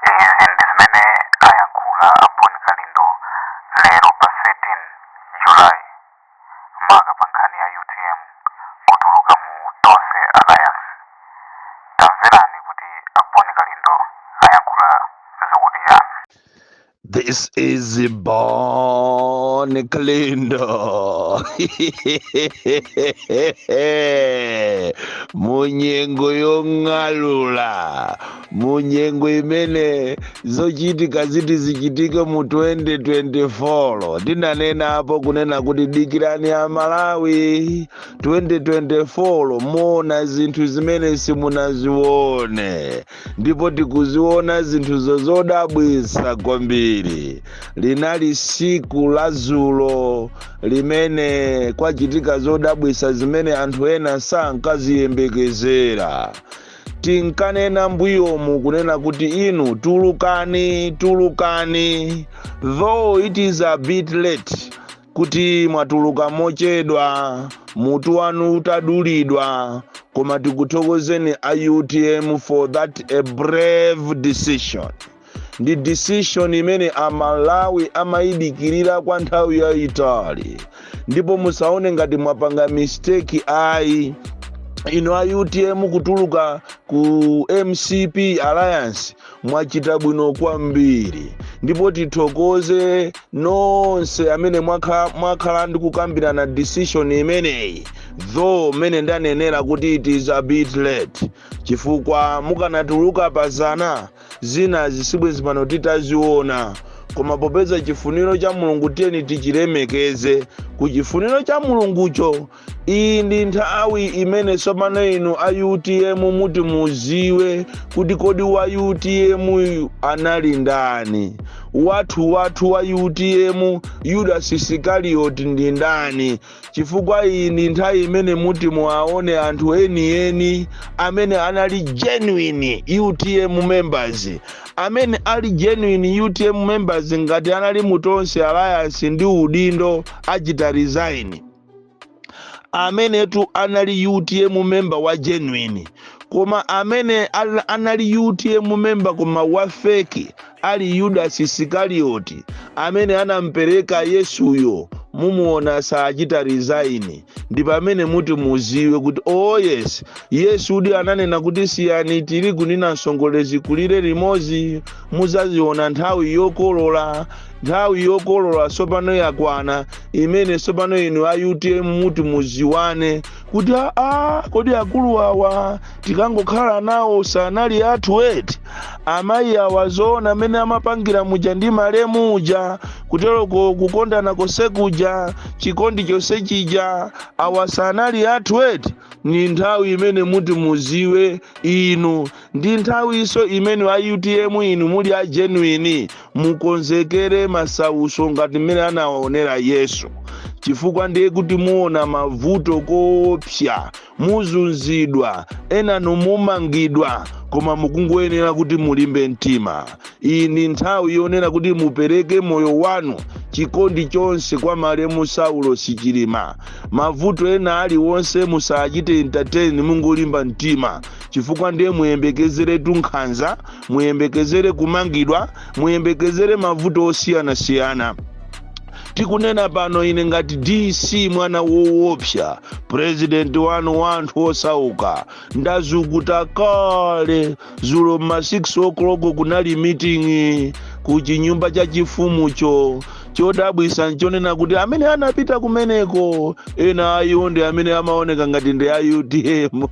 Izi ndi zimene ayankhula a Bon Kalindo lero pa 13 July maka pa nkhani ya UTM kutuluka mu Tonse Alliance. Tamverani kuti a Bon Kalindo ayankhula zokuti chani. This is Bon Kalindo. Munyengo yong'alula, munyengo imene zochitika ziti zichitike mu 2024. Tinanena apo kunena kuti dikirani Amalawi, 2024 muona zinthu zimene simunazione, ndipo tikuziona zinthuzo zodabwitsa kwambiri. Linali siku la zulo limene kwachitika zodabwitsa zimene anthu ena sankaziyembekezera. Tinkanena mbuyomu kunena kuti inu tulukani, tulukani, though it is a bit late kuti mwatuluka mochedwa, mutu wanu utadulidwa, koma tikuthokozeni a UTM for that a brave decision. Ndi decision imene Amalawi amayidikirira kwa nthawi yayitali, ndipo musaone ngati mwapanga mistake ayi. Inu a UTM kutuluka ku MCP Alliance mwachita bwino kwambiri, ndipo tithokoze nonse amene mwakhala ndi kukambirana decision imeneyi, though mmene ndanenera kuti it is a bit late, chifukwa mukanatuluka pazana zina zisibwezi pano titaziona. Koma popeza chifuniro cha Mulungu, tiyeni tichilemekeze ku chifuniro cha Mulungucho. Iyi ndi nthawi imene tsopano inu a UTM muti muziwe kuti kodi wa UTM uyu anali ndani, wathu wathu wa UTM Yudas Isikarioti ndi ndani, chifukwa iyi ndi nthawi imene muti muwaone anthu enieni amene anali genuine UTM members, amene ali genuine UTM members ngati anali mu Tonse Alliance ndi udindo achita resign, amenetu anali UTM member wa genuine. Koma amene anali UTM member koma wa fake ali Yudas Isikarioti amene anampereka Yesuyo, mumuona sachita resign. Ndi pamene muti muziwe kuti oh yes, Yesu udi ananena kuti siyani tirigu ndi namsongole zikulire limodzi, muzaziona nthawi yokolola. Nthawi yokolola tsopano yakwana, imene tsopano inu a UTM muti muziwane kuti aa, kodi akulu awa tikangokhala nawo sanali athu eti? Amayi awa zoona amene amapangira muja ndi malemu uja, kuteroko kukondana konse kuja, chikondi chonse chija, awa sanali athu eti? Ni nthawi imene muti muziwe inu, ndi nthawinso imene a UTM inu muli a genuine mukonzekere masauso ngati mmene anawaonera Yesu, chifukwa ndiye kuti muona mavuto koopsa, muzunzidwa, enanu mumangidwa, koma mukungoyenera kuti mulimbe mtima. Iyi ndi nthawi yonena kuti mupereke moyo wanu, chikondi chonse kwa malemu Saulo Sichilima. Mavuto ena aliwonse musachite entertain, mungolimba mtima, chifukwa ndiye muyembekezeretu nkhanza, muyembekezere kumangidwa, muyembekezere mavuto osiyanasiyana. Tikunena pano ine ngati DC mwana woopsa, president wanu wa anthu osauka, ndazukuta kale. Zulo ma 6 o'clock kunali meeting ku chinyumba cha chifumucho. Chodabwisa nchonena kuti amene anapita kumeneko ena ayiwo ndi amene amaoneka ngati ndi a UTM,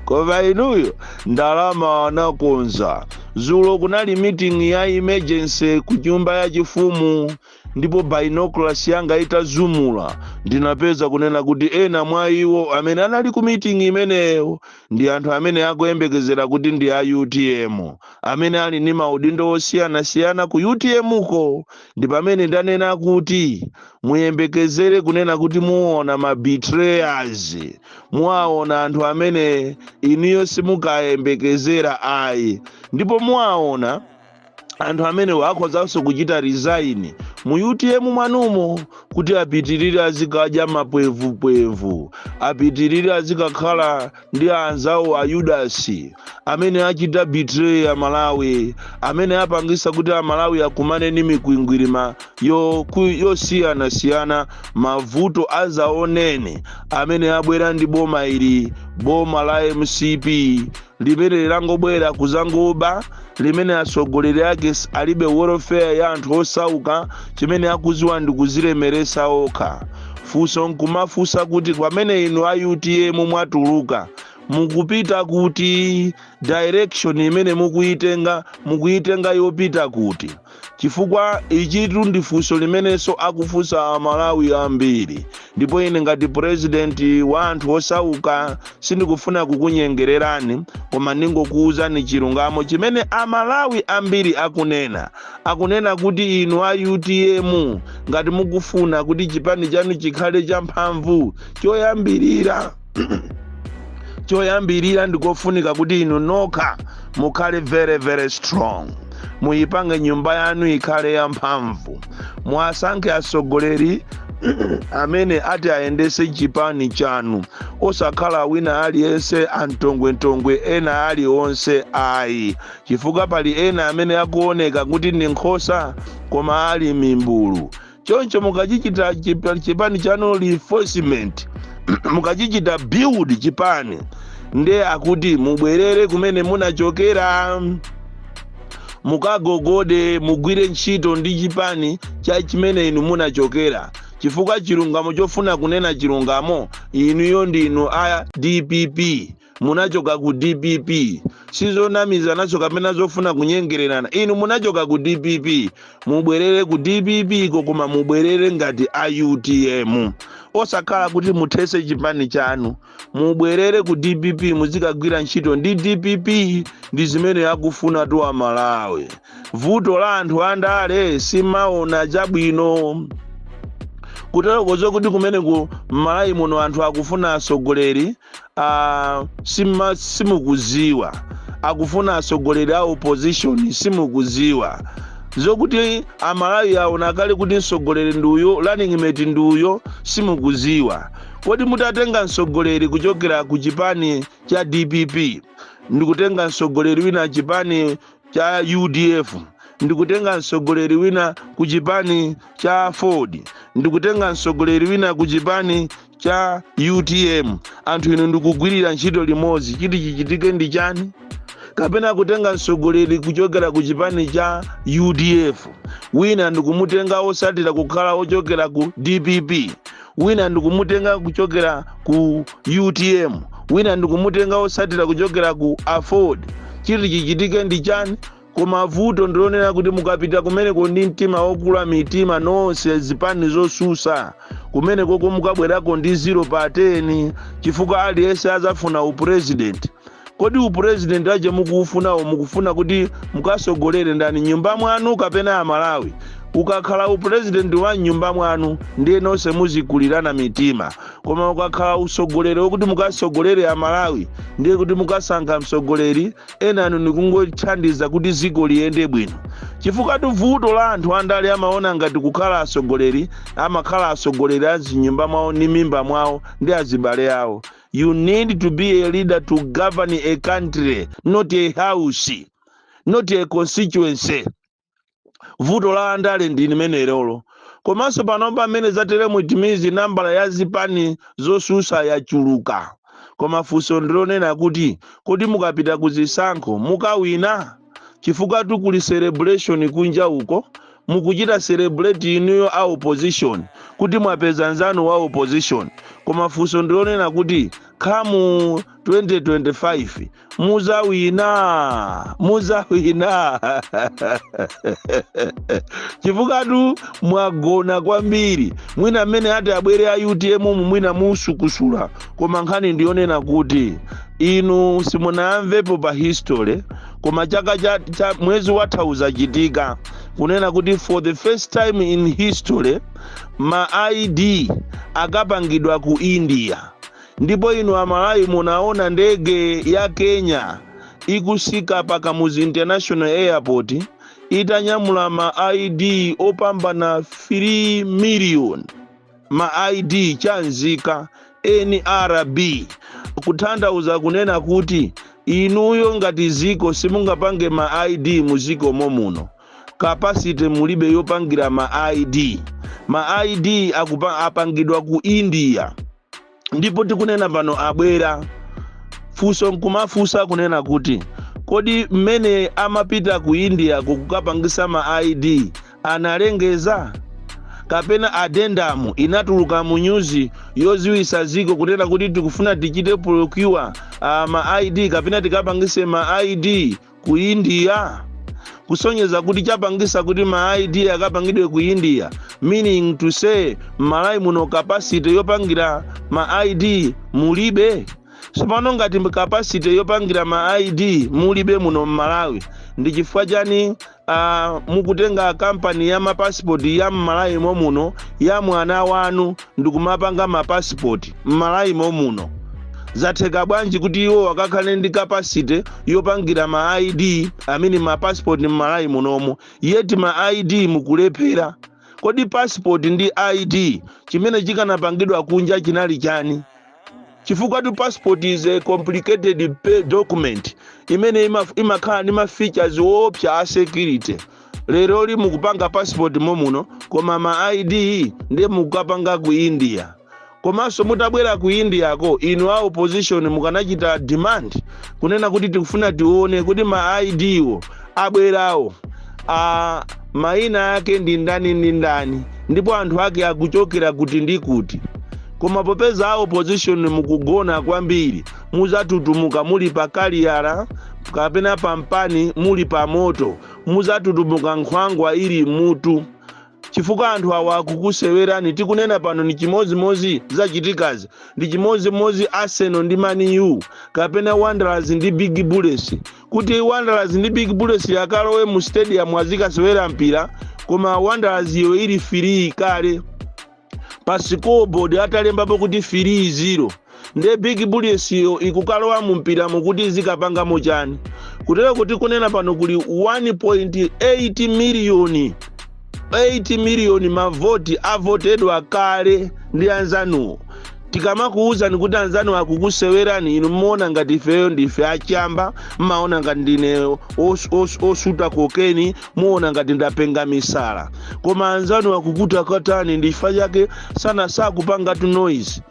koma inuyo ndalama anakonza. Zulo kunali meeting ya emergency ku nyumba ya chifumu, ndipo binoculars yanga itazumula ndinapeza kunena kuti ena mwa iwo amene anali ku meeting imeneyo ndi anthu amene akuyembekezera kuti ndi a UTM, amene ali ndi maudindo osiyanasiyana ku UTM ko. Ndi pamene ndanena kuti muyembekezere kunena kuti muona ma betrayers, muwaona anthu amene inuyo simukayembekezera ayi, ndipo muwaona anthu amene akhozanso kuchita resign. Mu UTM mwanumo kuti apitirire azikadya mapwevupwevu, apitirire azikakhala ndi anzawo a Yudasi amene achita betray Amalawi, amene apangisa kuti Amalawi akumane ndi mikwingwirima yosiyanasiyana, mavuto azaonene amene abwera ndi boma ili, boma la MCP limene langobwera kuzangoba, limene atsogoleri ake alibe welfare ya anthu osauka. Chimene akuziwa ndi kuzilemeresa okha. Funso nkumafunsa kuti pamene inu a UTM mwatuluka, mukupita kuti? Direction imene mukuyitenga, mukuyitenga yopita kuti? Chifukwa ichitu ndi funso limenenso akufunsa Amalawi ambiri. Ndipo ine ngati president wa anthu osauka sindikufuna kukunyengererani, koma ndingokuwuzani chilungamo chimene Amalawi ambiri akunena. Akunena kuti inu a UTM, ngati mukufuna kuti chipani chanu chikhale champhamvu, choyambirira ndikofunika kuti inu nokha mukhale very very strong, muyipange nyumba yanu ikhale yamphamvu, mwasankhe atsogoleri amene ati ayendese chipani chanu, osakhala wina aliyense, amtongwentongwe ena aliwonse ayi, chifukwa pali ena amene akuoneka kuti ndi nkhosa koma ali mimbulu. Choncho mukachichita chipani chanu reinforcement, mukachichita build chipani, ndiye akuti mubwerere kumene munachokera, mukagogode, mugwire ntchito ndi chipani cha chimene inu munachokera. Chifukwa chilungamo, chofuna kunena chilungamo, inuyo ndinu a DPP, munachoka ku DPP. Sizonamiza naso kapena zofuna kunyengererana. Inu munachoka ku DPP, mubwerere ku DPP ko, koma mubwerere ngati a UTM, osakhala kuti muthese chipani chanu. Mubwerere ku DPP, muzikagwira ntchito ndi DPP. Ndi zimene akufuna tu Amalawi. Vuto la anthu andale simaona chabwino kuterokozo kuti kumene ku Malawi muno anthu akufuna atsogoleri, simukuziwa akufuna atsogoleri a opposition. Simukuziwa zokuti Amalawi aona kale kuti mtsogoleri nduyo, running mate nduyo. Simukuziwa. Kodi mutatenga mtsogoleri kuchokera ku chipani cha DPP, ndikutenga mtsogoleri wina chipani cha UDF, ndikutenga mtsogoleri wina ku chipani cha AFORD, ndikutenga mtsogoleri wina ku chipani cha UTM, anthu inu ndikugwirira ntchito limodzi, chiti chichitike ndi chani? Kapena kutenga mtsogoleri kuchokera ku chipani cha UDF wina, ndikumutenga osatira kukhala ochokera ku DPP wina, ndikumutenga kuchokera ku UTM wina, ndikumutenga osatira kuchokera ku AFORD, chiti chichitike ndi chani? Koma vuto ndilonena kuti mukapita kumeneko ndi mtima wokula mitima nonse zipani zosusa, kumenekoko mukabwerako ndi 0 pa 10, chifukwa aliyense azafuna upresident. Kodi upresident aje mukuufunawo, mukufuna kuti mukasogolere ndani? Nyumba mwanu kapena Amalawi? Ukakhala upresident wa nyumba mwanu, ndiye nonse muzikulirana mitima. Koma ukakhala usogoleri wokuti mukasogolere Amalawi, ndiye kuti mukasankha msogoleri enanu nikungothandiza kuti dziko liyende bwino. Chifukwa vuto la anthu andale, amaona ngati kukhala atsogoleri, amakhala atsogoleri a zinyumba mwawo ndi mimba mwawo ndi azibale awo. You need to be a leader to govern a country, not a house, not a constituency. Vuto la andale ndi limenelolo. Komanso panopa amene zateremu, timizi nambala ya zipani zosusa yachuluka. Koma funso ndilonena kuti kodi mukapita ku zisankho mukawina? Chifukwa kuli celebration kunja uko, mukuchita celebrate inuyo a opposition kuti mwapeza nzanu wa opposition. Koma funso ndilonena kuti come 2025 muzawina? Muzawina? Chifukwa mwagona kwambiri. Mwina mmene ati abwere a UTM mu, mwina musukusula. Koma nkhani ndiyonena kuti inu simunamvepo pa history, koma chaka cha mwezi watha uzachitika kunena kuti for the first time in history ma ID akapangidwa ku India. Ndipo inu Amalawi munaona ndege ya Kenya ikusika pa Kamuzu International Airport. Itanyamula ma ID opambana 3 million, ma ID chanzika NRB, kutanthauza kunena kuti inuyo ngati ziko simungapange ma ID muziko momuno. Capacity mulibe yopangira ma ID. Ma ID apangidwa ku India, ndipo tikunena pano abwera. Funso nkumafunsa kunena kuti, kodi mmene amapita ku India kukapangisa ma ID analengeza, kapena addendum inatuluka mu nyuzi yoziwisa ziko kunena kuti tikufuna tichite procure ma ID kapena tikapangise ma ID ku India? Kusonyeza kuti chapangisa kuti ma ID akapangidwe ku India, meaning to say m'Malawi muno capacity yopangira ma ID mulibe. Tsopano ngati capacity yopangira ma ID mulibe muno m'Malawi, ndi chifukwa chani mukutenga kampani ya mapasipoti ya m'Malawi momuno, ya mwana wanu, ndikumapanga mapasipoti m'Malawi momuno? Zatheka bwanji kuti iwo akakhale ndi capacity yopangira ma ID amene mapasipoti m'Malawi munomo, yet ma ID mukulephera? Kodi passport ndi ID chimene chikanapangidwa kunja chinali chani? Chifukwa tu passport is a complicated document imene imakhala ndi ma features woopsa a security. Lero li mukupanga passport momuno, koma ma ID ndiye mukukapanga ku India. Komanso mutabwera ku Indiako, inu a opposition mukanachita demand kunena kuti tikufuna tione kuti ma ID wo abwerawo a mayina ake ndi ndani ndi ndani, ndipo anthu ake akuchokera kuti ndi kuti. Koma popeza a opposition mukugona kwambiri, muzatutumuka muli pa kaliyala kapena pampani muli pa moto. Muzatutumuka nkhwangwa ili mutu, chifukwa anthu awa akukusewerani. Tikunena pano ni chimozimozi zachitikazi, ndi chimozimozi Arsenal ndi Man U kapena Wanderers ndi Big Bullets, kuti Wanderers ndi Big Bullets akalowe mu stadium azikasewera mpira, koma Wanderers iyo ili 3 kale pa scoreboard, atalembapo kuti 3-0, nde Big Bullets iyo ikukalowa mu mpira mukuti zikapangamo chani? Kutero kuti kunena pano kuli 1.8 miliyoni, 8 miliyoni mavoti avotedwa kale ndi anzanuwo. Tikamakuwuzani kuti anzanu akukusewerani, inu mmaona ngati ifeyo ndife achamba, mmaona ngati ndine osuta kokeni, muona ngati ndapenga misala. Koma anzanu akukutakatani. Ndi chifukwa chake sana sakupangatu noise,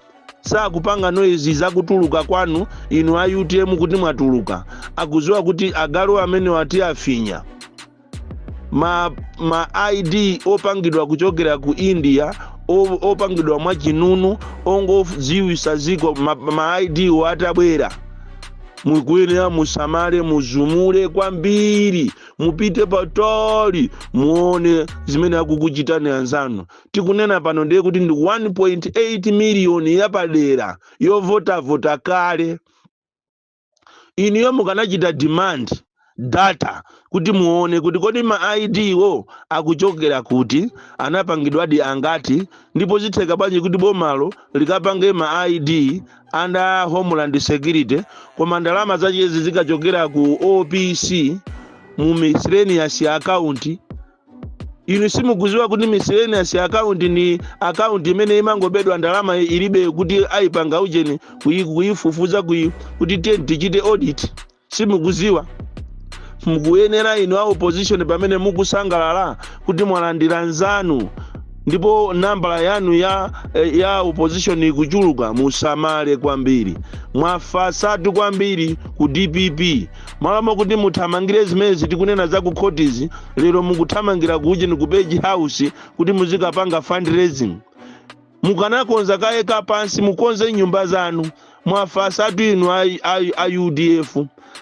sakupanga noise zakutuluka kwanu inu a UTM kuti mwatuluka. Akuziwa kuti agalu amene wati afinya. Ma ID opangidwa kuchokera ku India, opangidwa mwachinunu, ongodziwisa ziko, ma ID atabwera, mukuyenera musamale, muzumule kwambiri, mupite patali, muone zimene akukuchitani anzanu. Tikunena pano ndiye kuti ndi 1.8 miliyoni yapadera yovotavota kale. Inuyo mukanachita demand data kuti muone kuti kodi ma ID wo akuchokera kuti, anapangidwadi angati, ndipo zitheka bwanji kuti bomalo likapange ma ID under Homeland Security, koma ndalama zachezi zikachokera ku OPC mu miscellaneous account? Inu simukuziwa kuti miscellaneous account ni account imene imangobedwa ndalama, ilibe kuti ayipanga ujeni kuyifufuza kuti tiye tichite audit? Simukuziwa? Mukuyenera inu a opposition, pamene mukusangalala kuti mwalandira nzanu ndipo nambala yanu ya opposition ikuchuluka, musamale kwambiri. Mwafasatu kwambiri ku DPP. Malamo kuti muthamangire zimene tikunena za ku khotizi, lero mukuthamangira kuja ni ku Page House kuti muzikapanga fundraising. Mukanakonza kaye kapansi, mukonze nyumba zanu. Mwafasatu inu a UDF.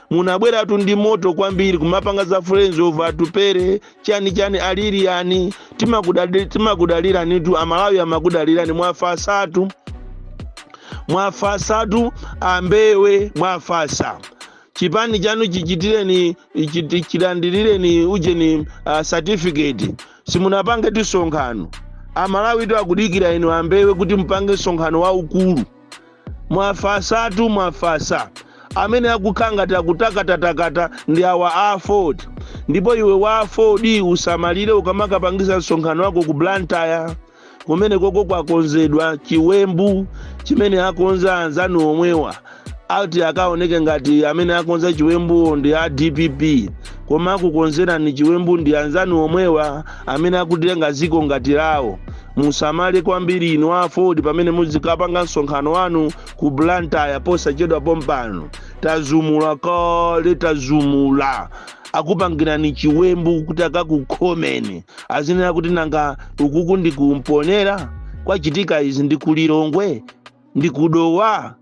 Munabweratu ndi moto kwambiri kumapanga za Friends of Atupere, chani chani, aliliyani. Timakudaliranitu, Amalawi amakudalirani. Mwafasatu, mwafasatu ambewe, mwafasa. Chipani chanu chichitireni chilandirireni ujeni certificate, simunapange tisonkhano. Amalawi tu akudikira inu ambewe kuti mupange msonkhano waukulu. Mwafasatu, mwafasa. Amene akukhala ngati akutakatakata ndi awa a Aford. Ndipo iwe wa Aford, usamalire ukamakapangisa msonkhano wako ku Blantyre. Kumene koko kwakonzedwa chiwembu chimene akonza anzanu omwewa, ati akaoneke ngati amene akonza chiwembuwo ndi a DPP, koma akukonzerani chiwembu ndi anzanu omwewa amene akutenga ziko ngati lawo. Musamale kwambiri inu a Aford pamene muzikapanga msonkhano wanu ku Blantyre posachedwa pompano. Tazumula kale, tazumula. Akupangirani chiwembu kuti akakukhomeni, azinena kuti nanga ukuku ndikumponera kwachitika izi, ndi kuLilongwe, ndi kuDowa.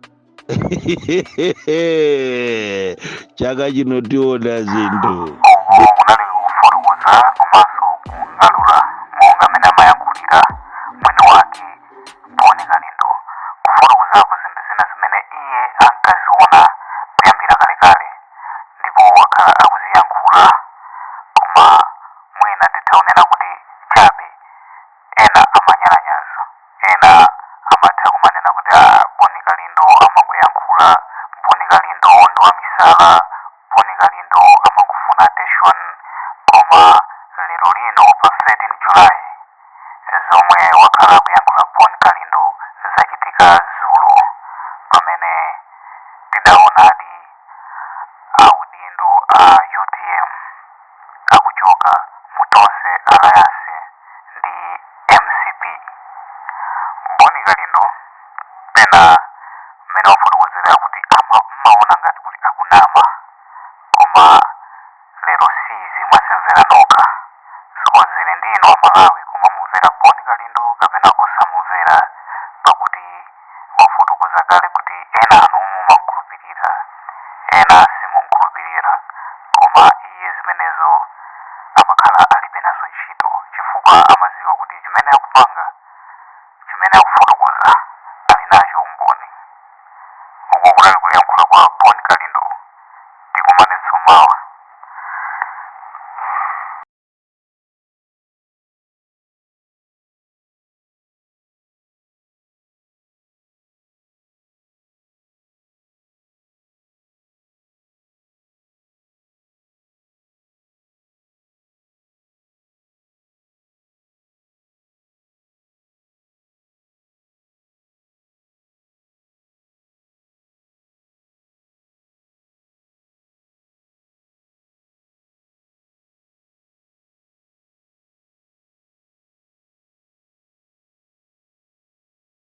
Chaka chino tiona zinthu. Uku kunali kufotokoza komanso kung'alula monga mmene amayankhulira mwini wake Bon Kalindo, kufotokozapo zinthu zina zimene iye ankaziona kuyambira kalekale ndipo wakhala akuziyankhula, koma mwina titha kunena kuti chabe ena amanyalanyaza. Ena amatha kumanena kuti a Bon Kalindo amangoyankhula, Bon Kalindo ndi wamisala, Bon Kalindo amangofuna attention. Koma lero lino pa 13 July, zomwe wakhala akuyankhula Bon Kalindo zachitika dzulo, pamene tidaonadi audindo a UTM akuchoka mu Tonse Alliance ndi MCP. Bon Kalindo pena mmene wafotokozera kuti mmaona ngati kuti akunama, koma lero sizi mwazimvera nokha. Zili ndi inu Amalawi kumamumvera Bon Kalindo kapena osamumvera, pakuti wafotokoza kale kuti ena anu mumankhulupirira, ena simunkhulupirira, koma iye zimenezo amakhala alibe nazo ntchito, chifukwa amadziwa kuti chimene akupanga, chimene akufotokoza, ali nacho umboni. Uku kunali kuyankhula kwa Bon Kalindo. Tikumanenso mawa.